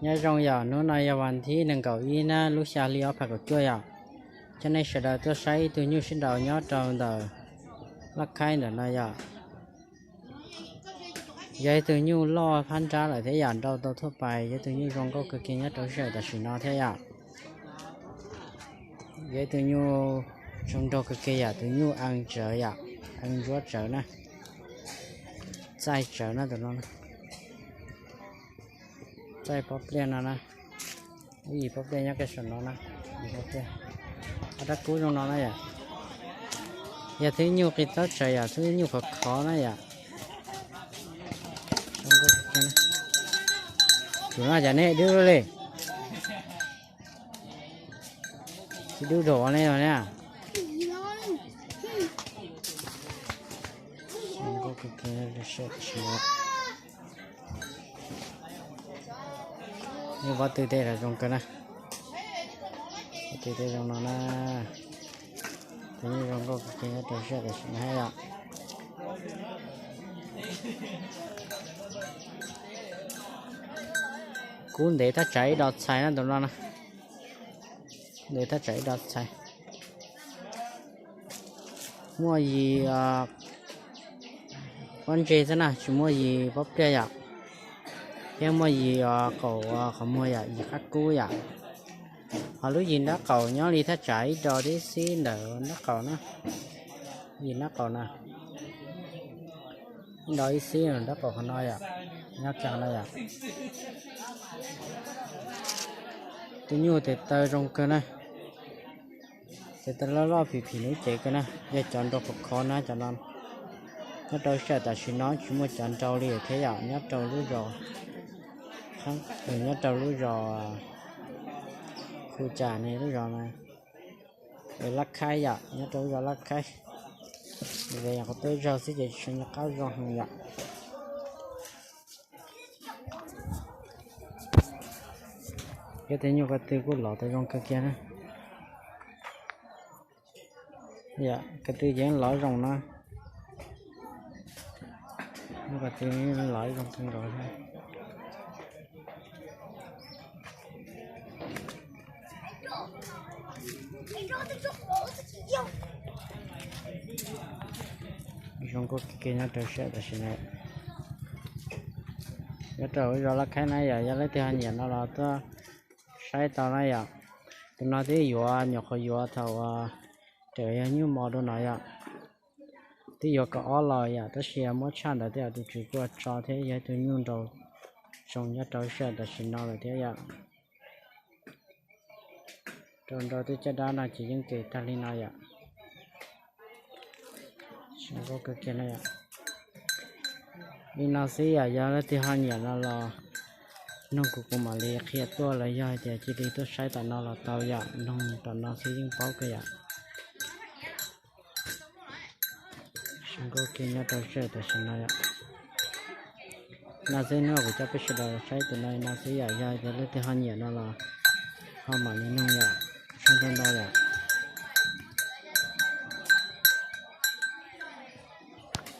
Nyob zoo yom, hnub no yog vas thib nees nkaum ib na, lub xya hli ob phav kaum cuaj yom. Coj nej sawv daws tuaj saib ib tug nyuj sib nraus nyob rau ntawm Laj Khaib ntawm no yom. Yog ib tug nyuj loj phab nrab lawm thiab yom, nrau tau thuaj pais, yog ib tug nyuj zoo nkauj kawg kiag nyob rau sij hawm tam sim no thiab yom. Yog ib tug nyuj zoo nraug kawg kiag yom, tus nyuj ees tsawv yom, ees ntsuab tsawv na, txaij tsawv na tus no. Txaij pob pliaj no na, lub yim pob pliaj nyob kiag saum no na, yim pob pliaj. Ob rab kub zoo no na yom, yog thwb nyuj qis txawb tsawv yom, thwb nyuj khov khov na yom. Tus no cas nej dub li, tsis dub dam ne. Nyuj pob tw tej los zoo kawg na, pob tw tej zoo no na. Tus nyuj zoo nkauj kawg kiag nyob rau sij hawm tam sim no yom. Kub ntev thaj tsam ib dos txhais na tus no na, ntev thaj tsam ib dos txhais. Muaj yim pob ntseg xwb na, tsis muaj yim pob pliaj yom, thiab muaj yim qaum qhov muag yom, yim qab kub yom. Ho lub yim nrab qaum nyob li thaj tsam ib dos tib xib ntawm nrab qaum na, yim nrab qaum na, ib dos ib xib nrab qaum qhov no yom, nyob kiag no yom. Tus nyuj tes taw zoo kawg na, tes taw loj loj phim phim nuv cev kawg na, yog cov nrau khov khov na cov no. Nyob rau sij hawm tam sim no tsis muaj cov nrau li thiab yom, nyob rau lub zos, nyob rau lub zos Khu Cas ne, lub zos Laj Khaib yom, nyob rau lub zos Laj Khaib. Ve nyuam qhuav tuaj zaug xwb ces tsis zoo nco qab zoo heev yom. Yog tej nyuj ko tw kuj lov tau zoo kawg kiag na. Yom, ko tw ces lov zoo na. Nyuj ko tw lov zoo kawg nkaus thiab. Zoo nkauj kawg kiag nyob rau sij hawm tam sim no. Nyob rau zos Laj Khaib na yom, yog leej twg ho nyiam no los tuaj saib tau na yom. Tus no twb yuav nyuam qhuav yuav thaum uas raws yog nyuj mos dua no yom. Twb yuav kaum ob los yom, tab sis muab tshaj ntawd tej zaum tus tswv kuj tso thiab, yog ib tug nyuj nrau zoo nyob rau sij hawm tam sim no lawm thiab yom. Rau nrau tej caj dab no ces yeej ces tag li no yom. Zoo nkauj kawg kiag no yom. Li no xwb yom, yog leej twg ho nyiam no los nug kuv, kuv mam li qhia tuaj, los yog hais tias cia li tuaj saib tom no los tau yom, nug tom no xwb yeej paub kawg yom. Zoo nkauj kiag nyob rau sij hawm tam sim no yom. No xwb hnub no kuv coj peb sawv daws saib tus no no xwb yom, yog hais tias leej twg ho nyiam no los ho mam li nug yom. Zoo ntau ntau yom.